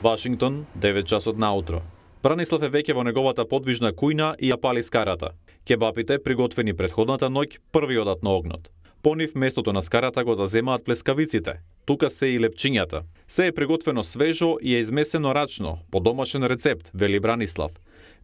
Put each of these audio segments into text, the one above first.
Вашингтон, 9 часот наутро. Бранислав е веќе во неговата подвижна кујна и ја пали скарата. Кебапите, приготвени претходната ноќ, први одат на огнот. По нив местото на скарата го заземаат плескавиците. Тука се и лепчињата. Се е приготвено свежо и е измесено рачно, по домашен рецепт, вели Бранислав.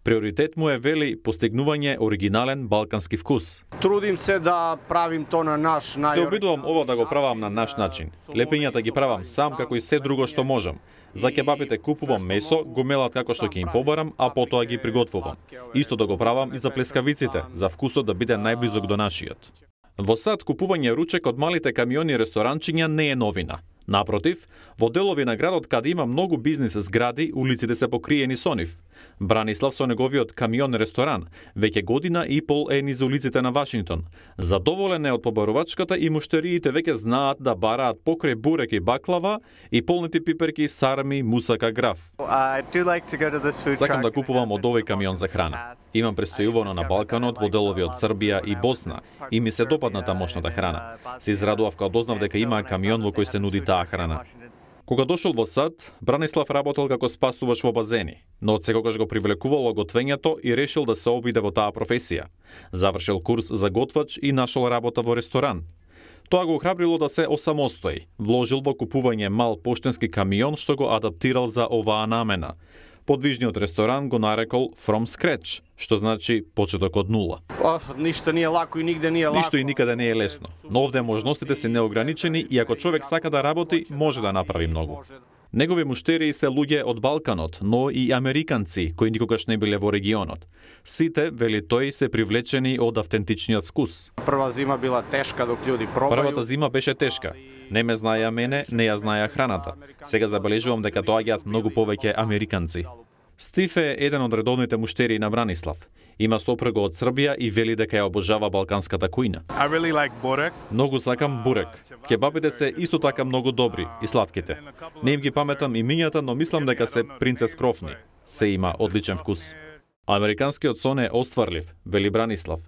Приоритет му е, вели, постигнување оригинален балкански вкус. Трудим се да правим то на наш Се обидувам ова да го правам на наш начин. Лепењата ги правам сам како и се друго што можам. За кебапите купувам месо, гомелат како што ќе им побарам, а потоа ги приготвувам. Исто да го правам и за плескавиците, за вкусот да биде најблизок до нашиот. Во САД купување ручек од малите камиони и ресторанчиња не е новина. Напротив, во делови на градот каде има многу бизнис згради, улиците се покриени со нив. Бранислав со неговиот камион-ресторан веќе година и пол е низ улиците на Вашингтон. Задоволен е од побарувачката и муштериите веќе знаат да бараат покрај бурек и баклава и полнити пиперки, сарми, мусака, граф. Сакам да купувам од овој камион за храна. Имам престојувано на Балканот, во делови од Србија и Босна и ми се допадна тамошната храна. Се израдував кога дознав дека има камион во кој се нуди таа храна. Кога дошол во САД, Бранислав работел како спасувач во базени, но од секогаш го привлекувало готвењето и решил да се обиде во таа професија. Завршил курс за готвач и нашол работа во ресторан. Тоа го охрабрило да се осамостои. Вложил во купување мал поштенски камион што го адаптирал за оваа намена. Подвижниот ресторан го нарекол From Scratch, што значи почеток од нула. Ништо не е лако и нигде не е лако. Ништо и никаде не е лесно, но овде можностите се неограничени и ако човек сака да работи, може да направи многу. Негови муштерии се луѓе од Балканот, но и американци кои никогаш не биле во регионот. Сите, вели тој, се привлечени од автентичниот вкус. Прва зима била тешка док луѓе пробају. Првата зима беше тешка. Не ме знаеа мене, не ја знаеа храната. Сега забележувам дека доаѓаат многу повеќе американци. Стив е еден од редовните муштерии на Бранислав. Има сопруга од Србија и вели дека ја обожава балканската кујна. Многу сакам бурек. Кебапите се исто така многу добри и сладките. Не им ги паметам имињата, но мислам дека се принцес крофни. Се има одличен вкус. Американскиот сон е остварлив, вели Бранислав.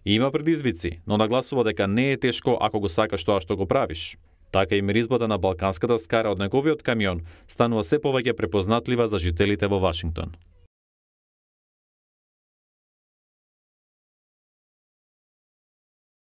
И има предизвици, но нагласува дека не е тешко ако го сакаш тоа што го правиш. Така и миризбата на балканската скара од неговиот камион станува се повеќе препознатлива за жителите во Вашингтон.